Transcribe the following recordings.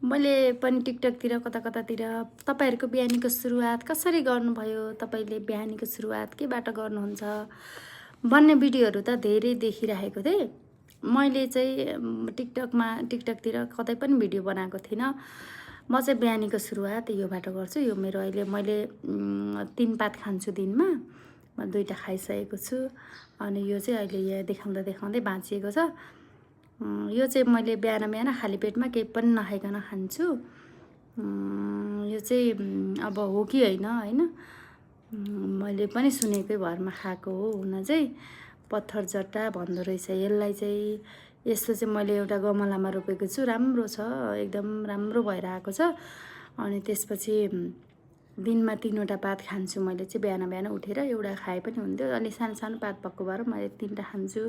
मैले पनि टिकटकतिर कतातिर तपाईहरुको बिहानीको सुरुवात कसरी गर्नुभयो, तपाईले बिहानीको सुरुवात केबाट गर्नुहुन्छ भन्ने भिडियोहरु त धेरै देखिरहेको थिएँ। मैले चाहिँ टिकटकतिर कतै पनि भिडियो बनाएको थिइनँ। म चाहिँ बिहानीको सुरुवात योबाट गर्छु। यो मेरो अहिले मैले 3 पात खान्छु दिनमा। म 2टा खाइसकेको छु अनि यो चाहिँ अहिले यहाँ देखाउँदै बाँचिएको छ। यो चाहिँ मैले बिहान खाली पेटमा केही पनि नखाइकन खान्छु। यो चाहिँ अब हो कि हैन मैले पनि सुनेकै भरमा खाएको हो हुन चाहिँ। पत्थर जट्टा भन्दो रहेछ यसलाई चाहिँ। यस्तो चाहिँ मैले एउटा गमलामा रोपेको छु। राम्रो छ, एकदम राम्रो भएर आएको छ। अनि त्यसपछि दिनमा 3वटा पात खान्छु मैले चाहिँ बिहान उठेर। एउटा खाए पनि हुन्थ्यो, अलि सानो पात भएको भएर मैले 3टा खान्छु।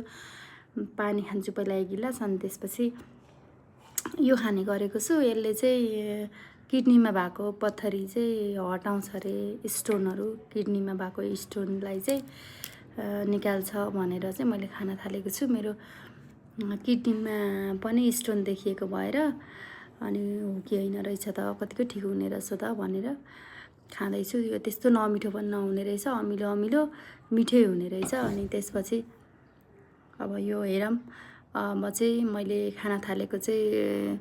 पानी खान्छु पहिला 1 गिलास अनि त्यसपछि यो खाने गरेको छु। यसले चाहिँ किडनीमा भएको पत्थरी चाहिँ हटाउँछ रे, स्टोनहरु किडनीमा भएको स्टोनलाई चाहिँ निकाल्छ भनेर चाहिँ मैले खान थालेको छु। मेरो किडनीमा पनि स्टोन देखिएको भएर अनि हो कि हैन रहेछ त, कतिको ठिक हुने रहेछ त भनेर खाँदैछु। यो त्यस्तो नमिठो पनि नहुने रहेछ, अमिलो मिठै हुने रहेछ। अनि त्यसपछि अब यो हेरौँ। म चाहिँ मैले खान थालेको चाहिँ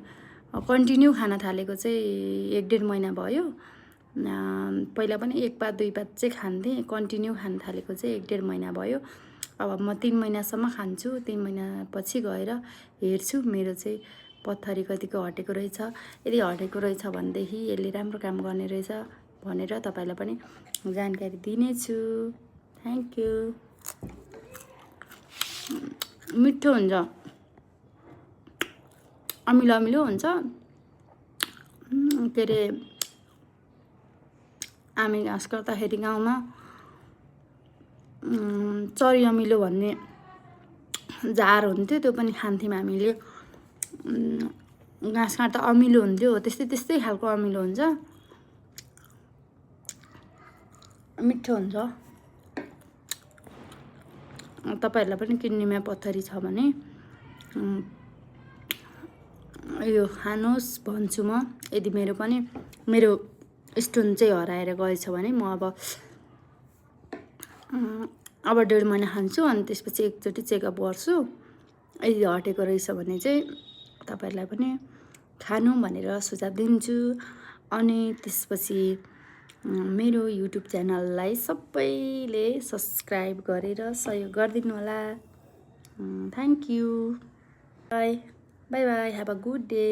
कन्टिन्यू खान थालेको चाहिँ 1.5 महिना भयो। पहिला पनि 1 पात 2 पात चाहिँ खान्थेँ। कन्टिन्यू खान थालेको चाहिँ 1.5 महिना भयो। अब म 3 महिनासम्म खान्छु। 3 महिनापछि गएर हेर्छु मेरो चाहिँ पत्थरी कतिको हटेको रहेछ। यदि हटेको रहेछ भनेदेखि यसले राम्रो काम गर्ने रहेछ भनेर तपाईलाई पनि जानकारी दिनेछु। Thank you. मिठो हुन्छ, अमिलो हुन्छ। के रे हामी घाँस काट्दाखेरि गाउँमा चरी अमिलो भन्ने झार हुन्थ्यो, त्यो पनि खान्थ्यौं हामीले। घाँस काट्दा अमिलो हुन्थ्यो, त्यस्तै खालको अमिलो हुन्छ, मिठो हुन्छ। तपाईहरुलाई पनि किडनीमा पत्थरी छ भने यो खानुस् भन्छु म। यदि मेरो स्टोन चाहिँ हराएर गएछ भने म अब 1.5 महिना खान्छु अनि त्यसपछि एकचोटी चेकअप गर्छु। यदि हटेको रहेछ भने चाहिँ तपाईहरुलाई पनि खानु भनेर सुझाव दिन्छु। अनि त्यसपछि मेरो युट्युब च्यानललाई सबैले सब्स्क्राइब गरेर सहयोग गरिदिनु होला। Thank you. Bye bye. Have a good day.